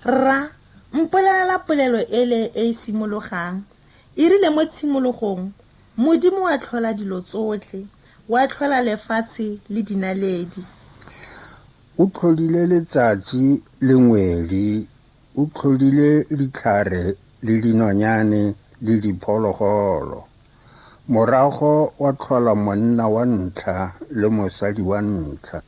Rra, mpolelela polelo ele e e simologang. E rile mo tshimologong, Modimo wa tlhola dilo tsotlhe, wa tlhola lefatshe le dinaledi. O tlhodile letsatsi le ngwedi, o tlhodile ditlhare le dinonyane le diphologolo. Morago wa tlhola monna wa ntlha le mosadi wa ntlha.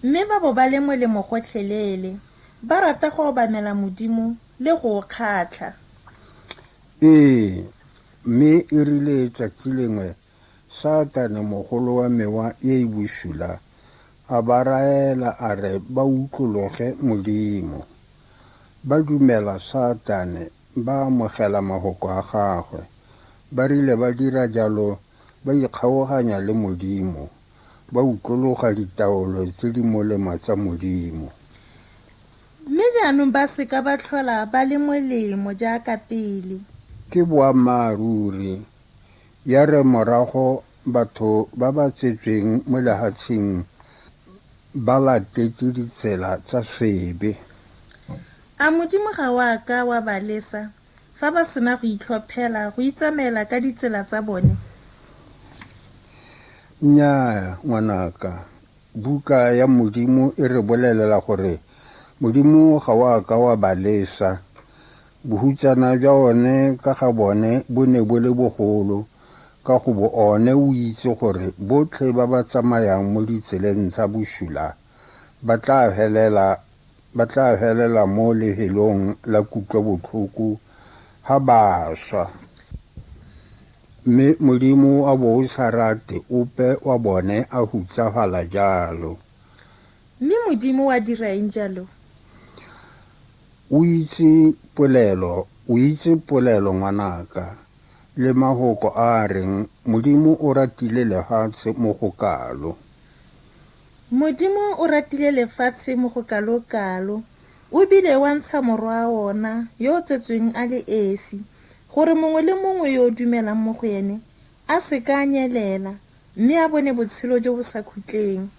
Mme ba bo ba le molemo gotlhelele, ba rata go obamela Modimo le go o kgatlha. Ee, mme e rile tsatsi lengwe Satane mogolo wa mewa e e bosula a ba raela a re ba utlologe Modimo. Ba dumela Satane, ba amogela mahoko a gagwe. Ba rile ba dira jalo ba ikgaoganya le Modimo, ba utlologa ditaolo tse di molemo tsa Modimo. Mme jaanong ba se ka ba tlhola ba le molemo jaaka pele. Ke boammaaruri, ya re morago batho ba ba tsetsweng mo lehatsheng ba latetse ditsela tsa sebe. A Modimo ga o a ka wa ba lesa, fa ba sena go itlhophela go itsamaela ka ditsela tsa bone? Nnyaa, ngwanaka, buka ya Modimo e re bolelela gore Modimo ga o a ka wa ba lesa. Bohutsana jwa one ka ga bone bo ne bo le bogolo, ka go bo one o itse gore botlhe ba ba tsamayang mo ditseleng tsa bosula ba tla felela ba tla felela mo lefelong la kutlobotlhoko ha ba swa. Mme Modimo wa bo o sa rate ope wa bone a hutsafala jalo. Mme Modimo wa dira eng jalo? O itse polelo, o itse polelo ngwanaka, le mahoko a a reng Modimo o ratile lefatshe mo go kalo. Modimo o ratile lefatshe mo go kalo-kalo, o bile wa ntsha morwa ona yo o tsetsweng a le esi, gore mongwe le mongwe yo o dumelang mo go ene a se ka a nyelela, mme a bone botshelo jo bo sa khutleng.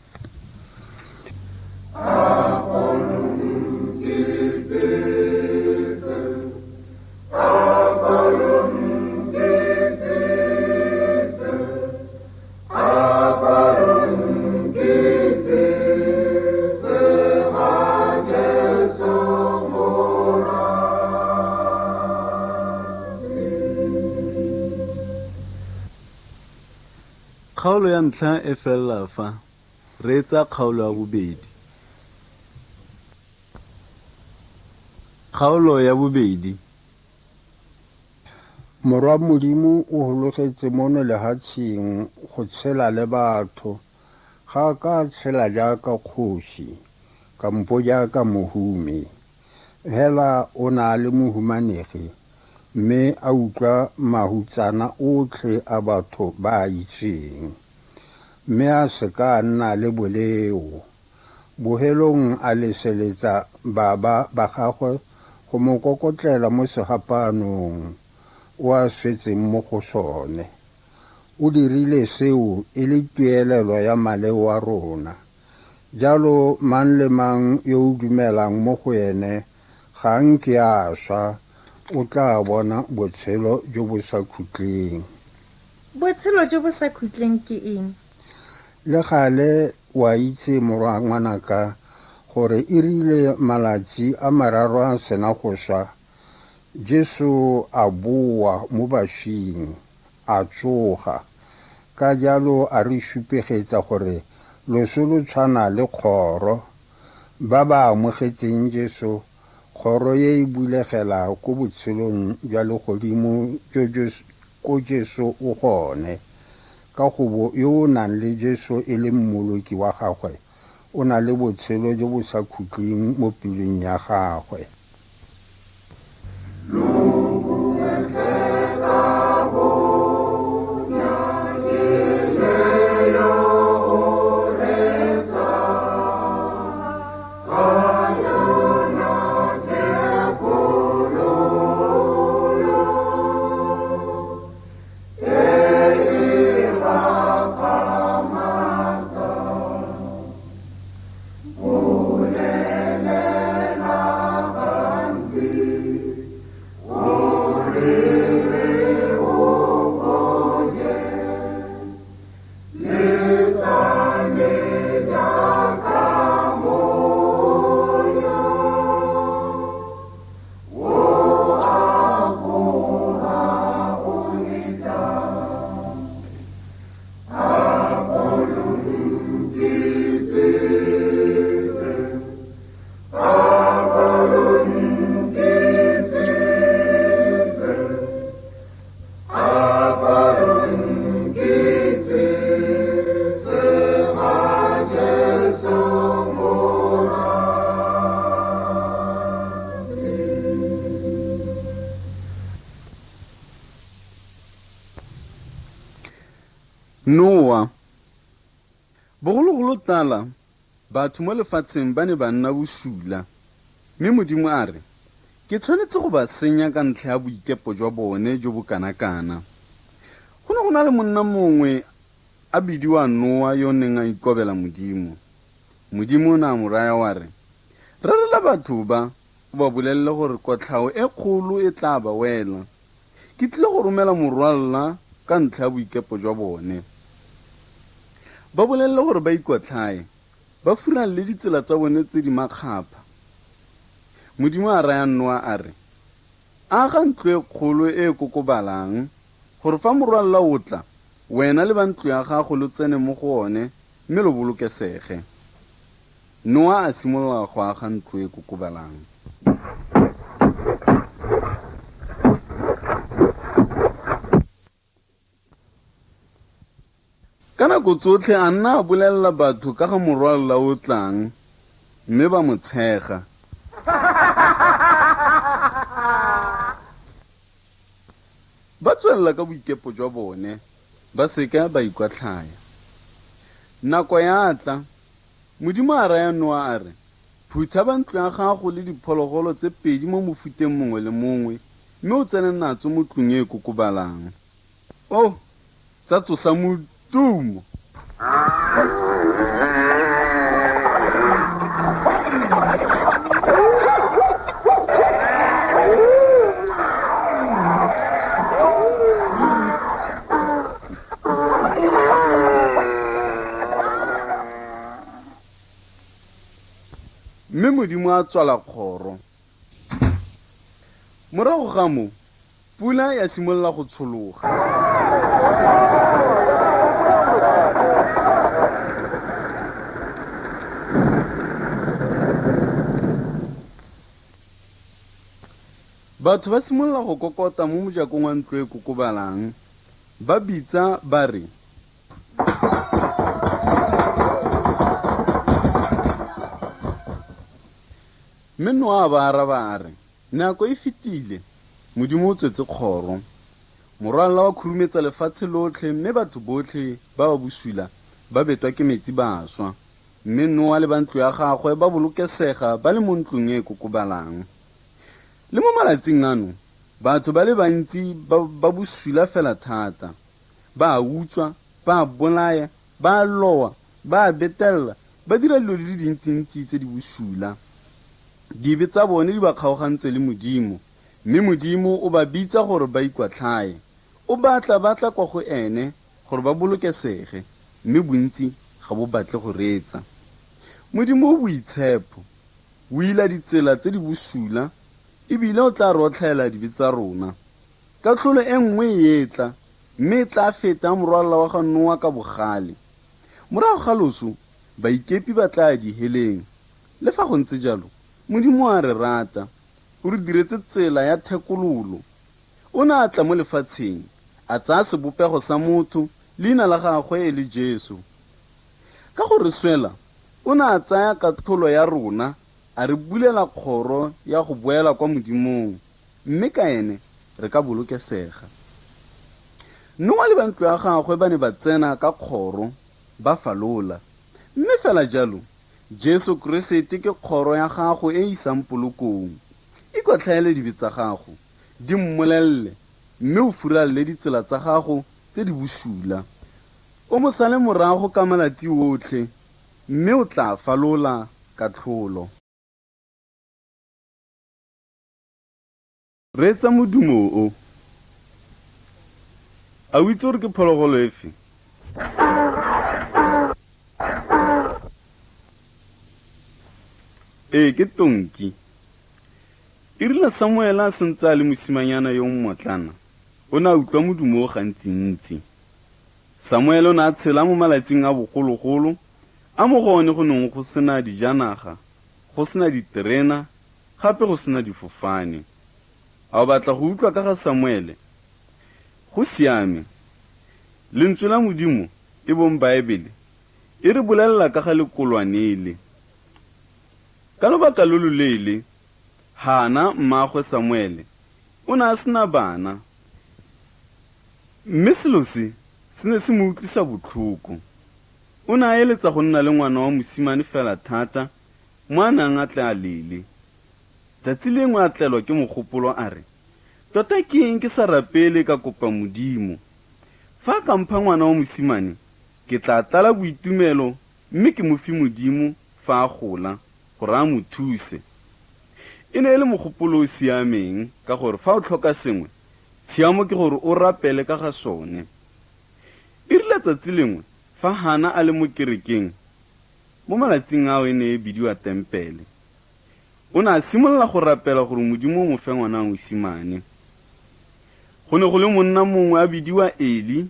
Kgaolo ya ntlha e felela fa. Reetsa kgaolo ya bobedi. Kgaolo ya bobedi. Morwa Modimo o hologetse mono lehatsheng go tshela le batho. Ga a ka a tshela jaaka kgosi, kampo jaaka mohumi. Hela o na a le mohumanegi, mme a utlwa mahutsana otlhe a batho ba a itseng. Mme a se ka a nna le boleo. Bohelong a leseletsa baba ba gagwe go mo kokotlela mo sehapaanong, o a swetseng mo go sone. O dirile seo e le tuelelo ya maleo a rona. Jalo mang le mang yo o dumelang mo go ene ga a nke a swa, o tla bona botshelo jo bo sa khutleng. Botshelo jo bo sa khutleng ke eng? Le gale wa itse, morwa ngwanaka, gore e rile malatsi a mararo a sena go swa, Jesu a boa mo baswing, a tsoga. Ka jalo a re supegetsa gore loso lo tshwana le kgoro. Ba ba amogetseng Jesu, kgoro e e bulegela ko botshelong jwa legodimo jo ko Jesu o gone. Ka go bo yo o nang le Jesu e le mmoloki wa gagwe, o na le botshelo jo bo sa khutleng mo pelong ya gagwe. Noa. Bogologolo tala, batho mo lefatsheng ba ne ba nna bosula. Mme Modimo a re, Ke tshwanetse go ba senya ka ntlha ya boikepo jwa bone jo bo kana-kana. Go ne go na le monna mongwe a bidiwa Noa yo o neng a ikobela Modimo. Modimo o ne a mo raya wa re, Rerela batho ba, o ba bolelele gore kotlhao e kgolo e tla ba wela. Ke tlile go romela morwalela ka ntlha ya boikepo jwa bone. Ba bolelele gore ba ikotlhae, ba furalele ditsela tsa bone tse di makgapha. Modimo a raya Noa a re, Aga ntlo e kgolo e e kokobalang, gore fa morwalela o tla, wena le ba ntlo ya gago lo tsene mo go one mme lo bolokesege. Noa a simolola go aga ntlo e kokobalang. Ka nako tsotlhe a nna a bolelela batho ka ga morwalela o tlang, mme ba mo tshega. Ba tswelela ka boikepo jwa bone, ba seka ba ikwatlhaya. Nako ya tla, Modimo a raya Noa a re, Phutha ba ntlo ya gago le diphologolo tse pedi mo mofuteng mongwe le mongwe, mme o tsene natso mo tlung e e kokobalang. Oh, tsa tsosa modumo! Mme Modimo a tswala kgoro. Morago ga mo, pula ya simolola go tshologa. Batho ba simolola go kokota mo mojakong wa ntlo e kokobalang, ba bitsa ba re, Mme Noa a ba araba a re, Nako e fetile, Modimo o tswetse kgoro. Morwalela wa khurumetsa lefatshe lotlhe mme batho botlhe ba ba bosula ba betwa ke metsi ba swa. Mme Noa le ba ntlo ya gagwe ba bolokesega ba le mo ntlong e e kokobalang. Le mo malatsing ano, batho ba le bantsi ba, ba bosula fela thata. Ba a utswa, ba a bolaya, ba a loa, ba a betelela, ba dira dilo di le dintsintsi tse di bosula. Dibe tsa bone di ba kgaogantse le Modimo, mme Modimo o ba bitsa gore ba ikwatlhaye. O batla ba tla kwa go ene gore ba bolokesege, mme bontsi ga bo batle go reetsa. Modimo o boitshepo, o ila ditsela tse di bosula ebile o tla re otlhaela dibe tsa rona. Katlholo e nngwe e etla, mme e tla feta morwalela wa ga Noa ka bogale. Morago ga loso, baikepi ba tla ya diheleng. Le fa go ntse jalo, Modimo a re rata. O re diretse tsela ya thekololo. O ne a tla mo lefatsheng, a tsaya sebopego sa motho, leina la gagwe e le Jesu. Ka go re swela, o ne a tsaya katlholo ya rona, a re bulela kgoro ya go boela kwa Modimong, mme ka ene re ka bolokesega. Noa le ba ntlo ya gagwe ba ne ba tsena ka kgoro, ba falola. Mme fela jalo, Jesu Keresete ke kgoro ya gago e e isang polokong. Ikotlhaele dibe tsa gago, di mmolelele, mme o furalele ditsela tsa gago tse di bosula. O mo sale morago ka malatsi otlhe, mme o tla falola katlholo. Reetsa modumo o. A o itse gore ke phologolo efe? Ee, ke tonki. E rile Samuele a sentse a le mosimanyana yo mmotlana, o ne a utlwa modumo o gantsintsi. Samuele o ne a tshela mo malatsing a bogologolo, a mo go one go neng go sena dijanaga, go sena diterena, gape go sena difofane. A o batla go utlwa ka ga Samuele? Go siame. Lentswe la Modimo, e bong Baebele, e re bolelela ka ga lekolwane le. Ka lobaka lo loleele, Hana, mmaagwe Samuele, o ne a sena bana. Mme selo se se ne se mo utlwisa botlhoko. O ne a eletsa go nna le ngwana wa mosimane fela thata mo a nang a tle a lele. Tsatsi lengwe a tlelwa ke mogopolo a re, Tota ke eng ke sa rapele ka kopa Modimo? Fa a ka mpha ngwana wa mosimane, ke tla tlala boitumelo mme ke mo fe Modimo fa a gola, gore a mo thuse. E ne e le mogopolo o siameng ka gore fa o tlhoka sengwe, tshiamo ke gore o rapele ka ga sone. E rile tsatsi lengwe fa Hana a le mo kerekeng, mo malatsing ao e ne e bidiwa tempele, o ne a simolola go rapela gore Modimo o mo fe ngwana wa mosimane. Go ne go le monna mongwe a bidiwa Eli,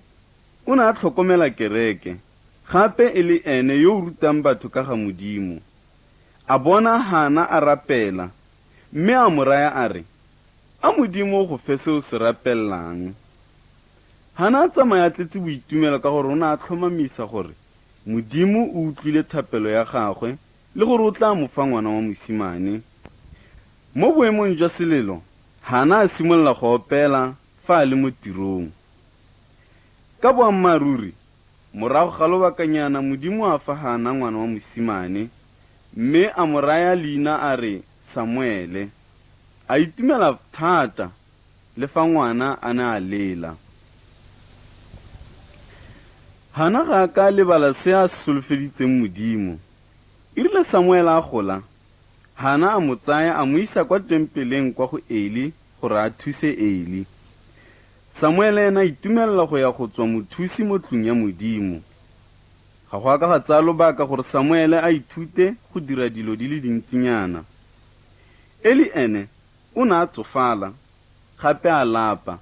o ne a tlhokomela kereke, gape e le ene yo o rutang batho ka ga Modimo. A bona Hana a rapela, mme a mo raya a re, A Modimo o go fe se o se rapelelang. Hana a tsamaya a tletse boitumelo ka gore o ne a tlhomamisa gore Modimo o utlwile thapelo ya gagwe le gore o tla mo fa ngwana wa mosimane. Mo boemong jwa selelo, Hana a simolola go opela fa a le mo tirong. Ka boammaaruri, morago ga lobakanyana Modimo a fa Hana ngwana wa mosimane, mme a mo raya leina a re Samuele. A itumela thata le fa ngwana a ne a lela. Hana ga a ka a lebala se a se solofeditseng Modimo. E rile Samuele a gola, Hana a mo tsaya a mo isa kwa tempeleng kwa go Eli gore a thuse Eli. Samuele ene a itumelela go ya go tswa mothusi mo tlung ya Modimo. Ga go a ka ga tsaya lobaka gore Samuele a ithute go dira dilo di le dintsinyana. Eli ene o ne a tsofala, gape a lapa.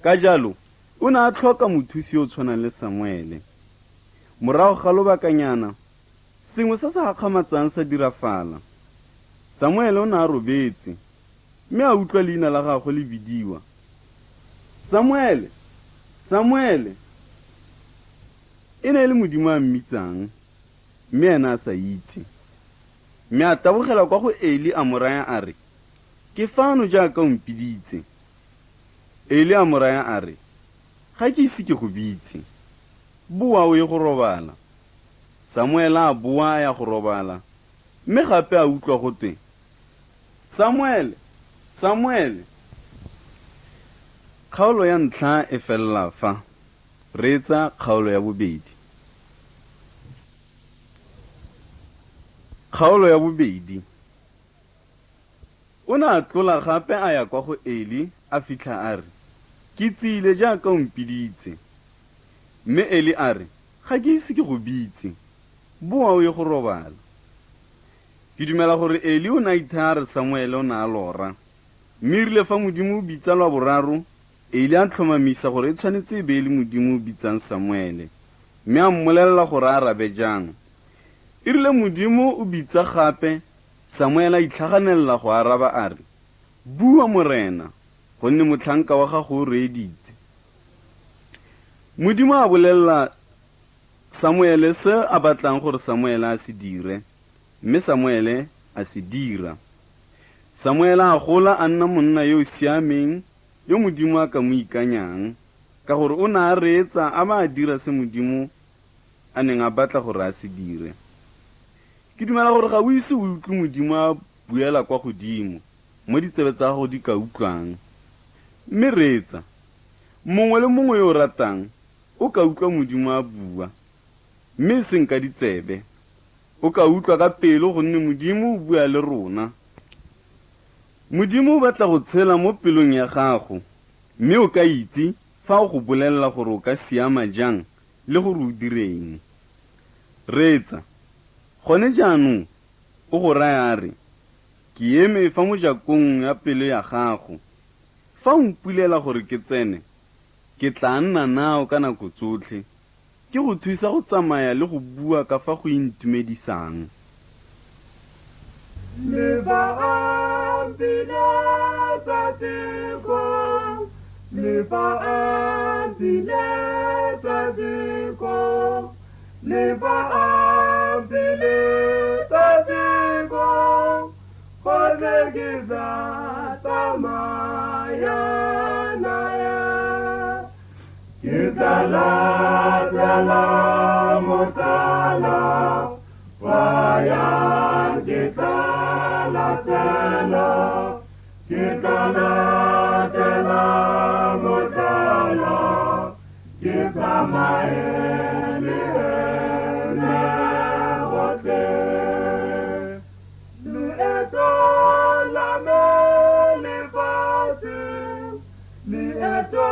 Ka jalo, o ne a tlhoka mothusi yo o tshwanang le Samuele. Morago ga lobakanyana, sengwe se se gakgamatsang sa dirafala. Samuele o ne a robetse, mme a utlwa leina la gagwe le bidiwa. Samuele! Samuele! E ne e le Modimo a mmitsang, mme ene a sa itse. Mme a tabogela kwa go Eli a mo raya a re, Ke fano jaaka o mpiditse. Eli a mo raya a re, Ga ke ise ke go bitse. Boa o ye go robala. Samuele a boa a ya go robala, mme gape a utlwa go twe, Samuele! Samuele! Kgaolo ya ntlha e felela fa. Reetsa kgaolo ya bobedi. Kgaolo ya bobedi. O ne a tlola gape a ya kwa go Eli, a fitlha a re, Ke tsile jaaka o mpiditse. Mme Eli a re, Ga ke ise ke go bitse. Boa o ye go robala. Ke dumela gore Eli o ne a ithaya a re Samuele o ne a lora. Mme e rile fa Modimo o bitsa lwa boraro, Eli a tlhomamisa gore e tshwanetse e be e le Modimo o bitsang Samuele, mme a mmolelela gore a arabe jang. E rile Modimo o bitsa gape, Samuele a itlhaganelela go araba a re, Bua, Morena, gonne motlhanka wa gago o reeditse. Modimo a bolelela Samuele se a batlang gore Samuele a se dire, mme Samuele a se dira. Samuele a gola a nna monna yo o siameng yo Modimo a ka mo ikanyang, ka gore o ne a reetsa a ba a dira se Modimo a neng a batla gore a se dire. Ke dumela gore ga o ise o utlwe Modimo a buela kwa godimo mo ditsebe tsa gago di ka utlwang. Mme reetsa. Mongwe le mongwe yo o ratang o ka utlwa Modimo a bua, mme e seng ka ditsebe. O ka utlwa ka pelo gonne Modimo o bua le rona. Modimo o batla go tshela mo pelong ya gago, mme o ka itse fa o go bolelela gore o ka siama jang le gore o direng. Reetsa. Gone jaanong o go raya a re, Ke eme fa mojakong ya pelo ya gago. Fa o mpulela gore ke tsene, ke tlaa nna nao ka nako tsotlhe, ke go thusa go tsamaya le go bua ka fa go intumedisang. Le fa a mpiletsa teko, le fa a mpiletsa teko, le fa a mpiletsa teko, gotlhe ke tla tsamaya nae. Ke tla tla latela motlhala, bayang ke tla latela, ke tla latela motlhala, ke tsamaye le ene gotlhe. Leeto la me lefatsheng, leeto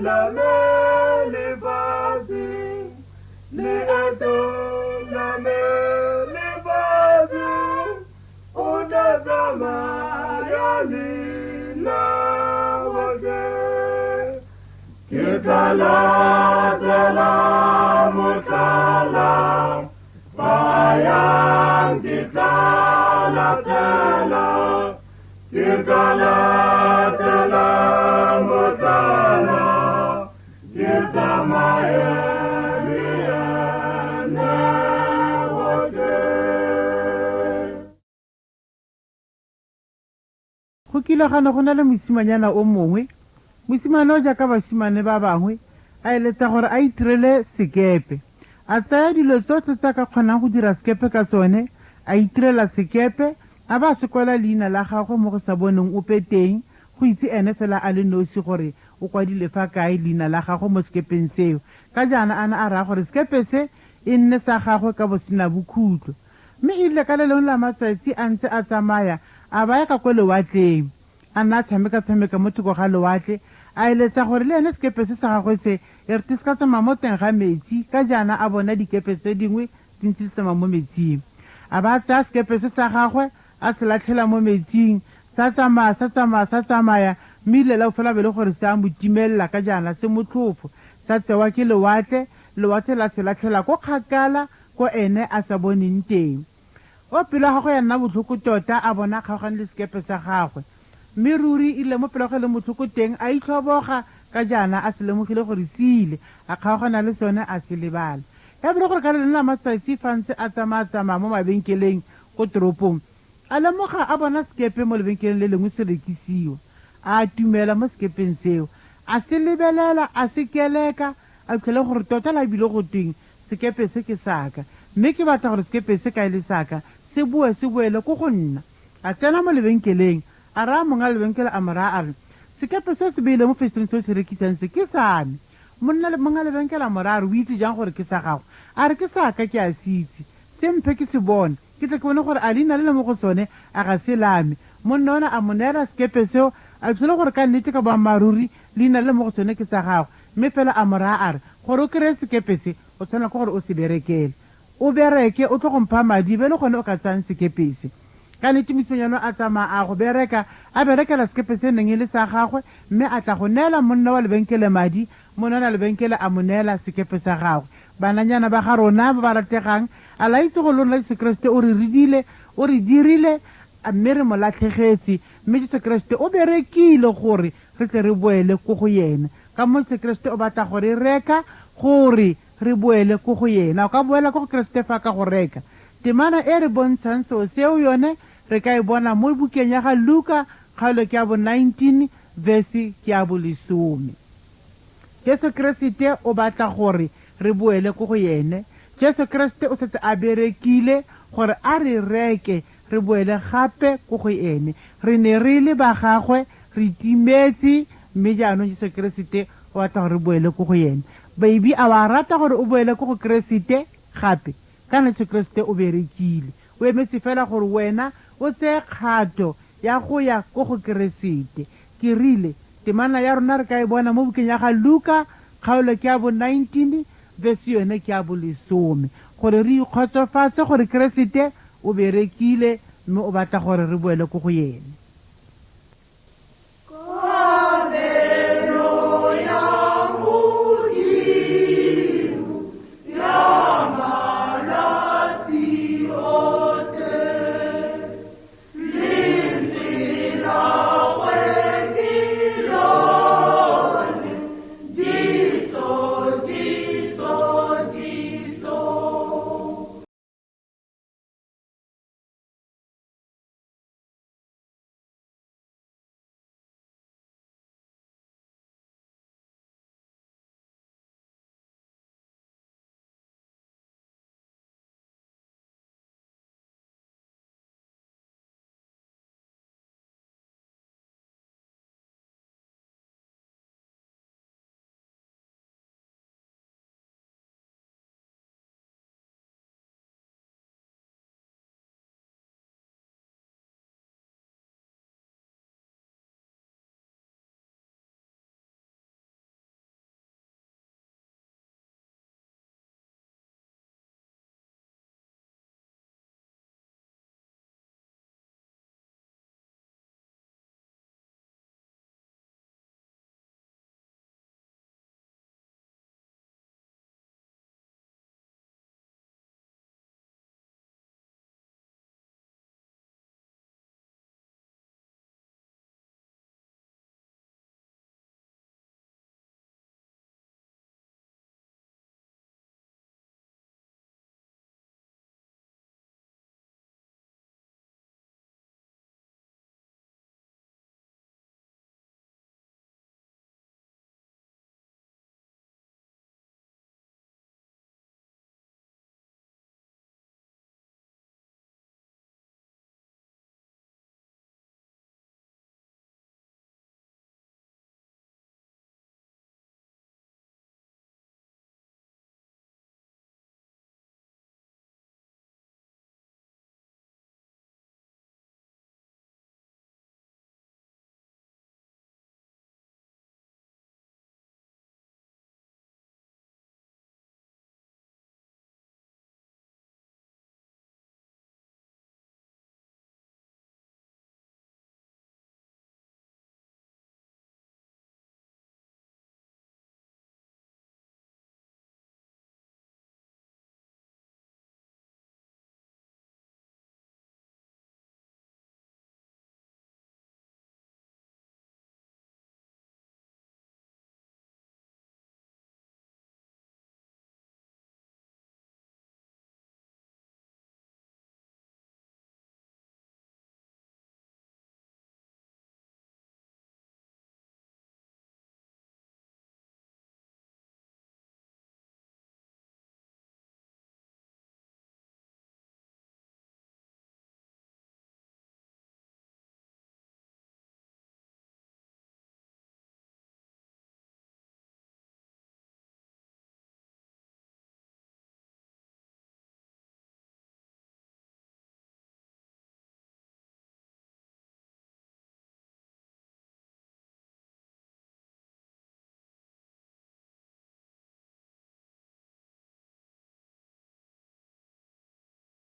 la me lefatsheng, leeto la me lefatsheng, o tla tsamaya le nna gotlhe. Ke tla latela motlhala, bayang ke tla latela, ke tla latela motlhala, ke tsamaye le ene gotlhe. Go kile ga ne go na le mosimanyana o mongwe, mosimane o jaaka basimane ba bangwe, a eletsa gore a itirele sekepe. A tsaya dilo tsotlhe tse a ka kgonang go dira sekepe ka tsone, a itirela sekepe, a ba a se kwala leina la gagwe mo go sa boneng ope teng, go itse ene fela a le nosi gore o kwadile fa kae leina la gagwe mo sekepeng seo. Ka jaana a ne a raya gore sekepe se e nne sa gagwe ka bosena bokhutlo. Mme e rile ka le lengwe la matsatsi a ntse a tsamaya, a baya ka ko lewatleng. A nna a tshameka-tshameka mo thoko ga lewatle, a eletsa gore le ene sekepe se sa gagwe se e re se ka tsamaya mo teng ga metsi, ka jaana a bona dikepe tse dingwe di ntse di tsamaya mo metsing. A ba a tsaya sekepe se sa gagwe, a se latlhela mo metsing, sa tsamaya, sa tsamaya, sa tsamaya, mme ile la fela be le gore se a mo timelela ka jaana se motlhofo. Sa tsewa ke lewatle, lewatle la se latlhela ko kgakala ko ene a sa boneng teng. O pelo ya gagwe ya nna botlhoko tota, a bona a kgaogane le sekepe sa gagwe. Mme ruri e rile mo pelo ya gagwe e leng botlhoko teng, a itlhoboga ka jaana a se lemogile gore se ile, a kgaogana le sone a se lebala. Ya be le gore ka le lengwe la matsatsi fa ntse a tsamaya-tsamaya mo mabenkeleng ko toropong, a lemoga a bona sekepe mo lebenkeleng le lengwe se rekisiwa. A atumela mo sekepeng seo, a se lebelela, a se keleka, a fitlhela gore tota la bile go tweng sekepe se ke saka, mme ke batla gore sekepe se ka e le saka se boe se boele ko go nna. A tsena mo lebenkeleng, a raya monga lebenkele a mo raya a re, sekepe se se beileng mo fesetereng se o se rekisang se ke sa me. Monna monga lebenkele a mo raya a re, o itse jang gore ke sa gago? A re, ke saka, ke a se itse, se mphe ke se bone, ke tle ke bone gore a leina le le mo go sone a ga se la me. Monna ona a mo neela sekepe seo, a fitlhela gore ka nnete ka boammaaruri leina le le mo go sone ke sa gagwe. Mme fela a mo raya a re, gore o kry-e sekepe se, o tshwanela ke gore o se berekele. O bereke, o tlo go mpha madi, be le gone o ka tsayang sekepe se. Ka nnete mosimanyana a tsamaya a go bereka, a berekela sekepe se neng e le sa gagwe, mme a tla go neela monna wa lebenkele madi, monna wa lebenkele a mo neela sekepe sa gagwe. Bananyana ba ga rona ba ba rategang, a la itse gore lona Jesu Kriste o re redile, o re dirile, mme re mo latlhegetse, mme Jesu Kriste o berekile gore re tle re boele ko go yena. Ka mo Jesu Kriste o batla go re reka gore re boele ko go yena. O ka boela ko go Kriste fa ka go reka. Temana e re bontshang seo seo yone re ka e bona mo bukeng ya ga Luka, kgaolo ke ya bo 19, verse ke ya bo 10. Jesu Kriste o batla gore re boele ko go yene. Jesu Kriste o setse a berekile gore a re reke re boele gape ko go ene. Re ne re le ba gagwe, re timetse, mme jaanong Jesu Kriste o batla gore re boele ko go ene. Baby, a wa rata gore o boele ko go Kriste gape? Kana Jesu Kriste o berekile, o emetse fela gore wena o tseye kgato ya go ya ko go Keresete. Ke rile, temana ya rona re ka e bona mo bukeng ya ga Luka, kgaolo ke ya bo 19, verse yone ke ya bo 10, gore re ikgotsofatse gore Keresete o berekile mme o batla gore re boele ko go yene.